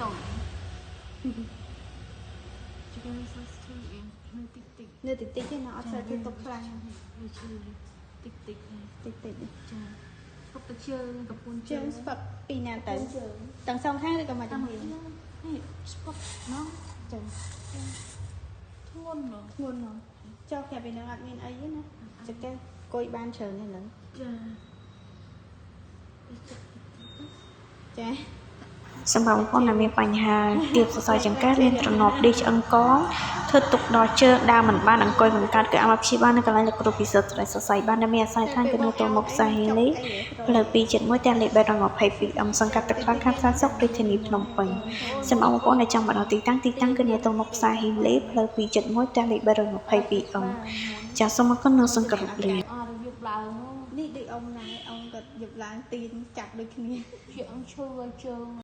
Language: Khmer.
តូចចង្កេះសឈឺនៅតិចតិច នៅតិចតិចទេណាអត់សូវធ្វើទុកខ្លាំង វាឈឺតិចតិច តិចតិច ចាស្ពឹកទៅជើងកំពុង ជើងស្ពឹកពីណាទៅទាំងសងខាងឬក៏មក តាម ចំហៀង នេះស្ពឹកណោះ ចា ធ្ងន់ណោះ ធ្ងន់ហ្មងចុះប្រាប់ពីនឹងអត់មានអីទេណាចង្កេះអង្គុយបានច្រើនទេហ្នឹង ចា ចា សម្រាប់បងប្អូនដែលមានបញ្ហាទៀបសរសៃចង្កេះមានទ្រនាប់ឌីសឆ្អឹងកងធ្វើទុកដល់ជើងដើរមិនបានអង្គុយមិនកើតគឺអាចមកព្យាបាលនៅកន្លែងលោកគ្រូពិសិដ្ឋស្រ័យសរសៃបានដែលមានអាសយដ្ឋានគឺនៅទល់មុខផ្សារហេលីផ្លូវ271ទាំងលេខ322អមសង្កាត់ទឹកខ្លាំងខណ្ឌផ្សារសុករាជធានីភ្នំពេញសម្រាប់បងប្អូនដែលចង់មកដល់ទីតាំងទីតាំងគឺនៅទល់មុខផ្សារហេលីផ្លូវ271ទាំងលេខ322អមចាសសូមអរគុណនិងសូមគោរពលា អត់យប់ឡើង នេះដូចអ៊ំណាអ៊ំគាត់យប់ឡើងទៀនចាប់ដូចគ្នា ជាអង្គឈឺឲ្យជើង